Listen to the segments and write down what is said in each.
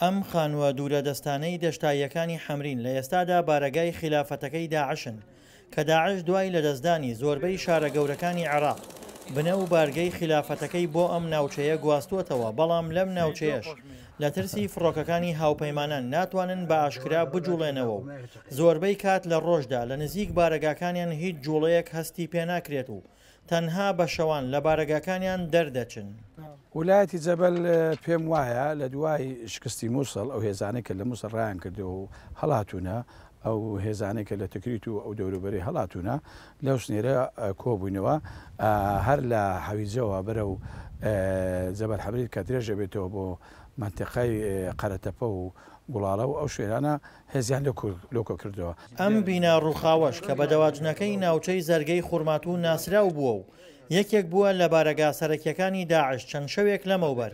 ئەم خانووە دوورە دەستانەی دەشتاییەکانی حەمرین لە ئێستادا بارەگای خیلافەتەکەی داعشن، کە داعش دوای لەدەستدانی زۆربەی شارە گەورەکانی عێراق، بنە و بارگەی خیلافەتەکەی بۆ ئەم ناوچەیە گواستووەتەوە، بەڵام لەم ناوچەیەش لە ترسی فڕۆکەکانی هاوپەیمانان ناتوانن بە ئاشکرا بجوڵێنەوە و زۆربەی کات لە ڕۆژدا لە نزیک بارەگاکانیان هیچ جوڵەیەک هەستی پێناکرێت و تەنها بە شەوان لە بارەگاکانیان دەردەچن. ولایەتی جەبەل پێم وایە لە دوای شکستی موسڵ ئەو هێزانەی کە لە موسڵ ڕایان کردووە و هەڵاتوونە، ئەو هێزانەی کە لە تکریت و ئەو دەوروبەری هەڵاتوونە لەو سنێرە کۆبووینەوە هەر لە حەویجەوە بەرەو جەبەل حەمرین کە درێژ ئەبێتەوە بۆ مەنتیقەی قەرەتەپە و گوڵاڵە و ئەو شوێنانە هێزیان لۆ کۆکردەوە. ئەم بینا ڕووخاوەش کە بە دەواجنەکەی ناوچەی زەرگەی خورماتوو ناسراو بووە و یەکێک بووە لە بارەگا سەرەکییەکانی داعش چەند شەوێک لەمەوبەر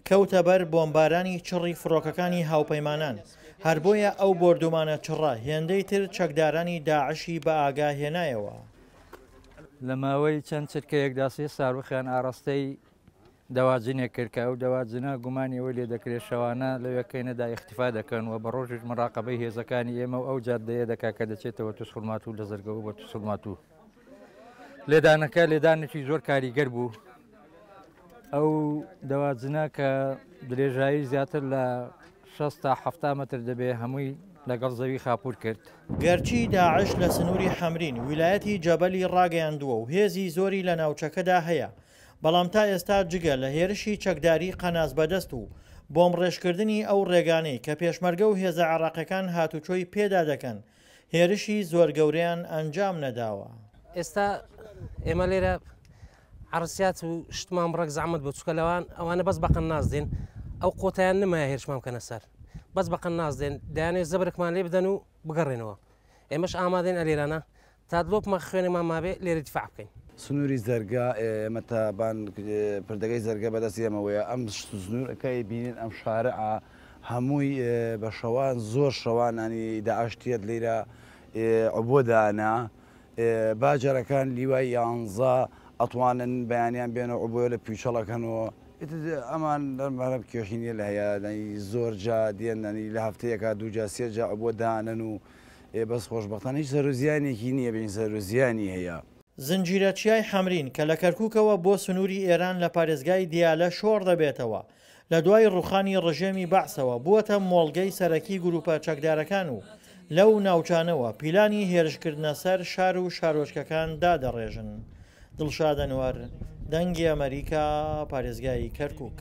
کەوتە بەر بۆمبارانی چڕی فڕۆکەکانی هاوپەیمانان، هەر بۆیە ئەو بۆردومانە چڕە هێندەی تر چەکدارانی داعشی بە ئاگا هێنایەوە. لە ماوەی چەند چرکەیەکدا سێ ساروخیان ئاڕاستەی دەواجنێک کرد کە ئەو دەواجنە گومانی ئەوەی لێ دەکرێت شەوانە لەوێ کەینەدا ئیختیفا دەکەن و بە ڕۆژیش مراقەبەی هێزەکانی ئێمە و ئەو جادەیە دەکا کە دەچێتەوە توسخورماتوو لە زەرگەوە بۆ توسخورماتوو. لێدانەکە لێدانێکی زۆر کاریگەر بوو. ئەو دەواجنە کە درێژایی زیاتر لە 60 تا 70 مەتر دەبێ هەمووی لەگەڵ زەوی خاپوور کرد. گەرچی داعش لە سنووری حەمرین ویلایەتی جەبەلی ڕاگەیاندووە و هێزی زۆری لە ناوچەکەدا هەیە، بەڵام تا ئێستا جگە لە هێرشی چەکداری قەناس بەدەست و بۆمبڕێژکردنی ئەو ڕێگانەی کە پێشمەرگە و هێزە عێراقیەکان هاتوچۆی پێدا دەکەن، هێرشی زۆر گەورەیان ئەنجام نەداوە. ئێستا ئێمە لێرە عەرسیات و شتمان بڕێک زەحمەت بوو چونکە لەوان ئەوانە بەس بە قەناس دێن ئەو قۆتیان نمایە هێرشمان بکەنە سەر بەس بە قەناس دێن دەیانەوێت زەبرێکمان لێ بدەن و بگەڕێنەوە ئێمەش ئامادەین ئەلێرانە تا دڵۆپمە خوێنێمان مابێ لێرە دیفاع بکەین. سنووری زەرگا ئێمە تا بان پردەکەی زەرگە بەدەستی ئێمەوەیە ئەم سنوورەکە بینین ئەم شارعە هەمووی بە شەوان زۆر شەوان ئەنی داعش تێت لێرە عبۆ دانا باجەرەکان لیوای یانزە ئەتوانن بەیانیان بێنە عبۆ لە پیچەڵەکەنەوە ئەمان لەم کێشی نیە لە هەیە زۆر جا دێن ئەنی لە هەفتەیەکا دووجا سێ جا عبۆ دانن و ئێ بەس خۆشبەختانە هیچ سەروزیانێکی نییە بێین سەروزیانی هەیە. زنجیرە چیای حەمرین کە لە کەرکوکەوە بۆ سنووری ئێران لە پارێزگای دیالە شۆڕ دەبێتەوە، لە دوای ڕووخانی ڕژێمی بەعسەوە بووەتە مۆڵگەی سەرەکی گرووپە چەکدارەکان و لەو ناوچانەوە پیلانی هێرشکردنە سەر شار و شارۆچکەکان دادەڕێژن. دڵشاد ئەنوەر، دەنگی ئەمەریکا، پارێزگای کەرکوک.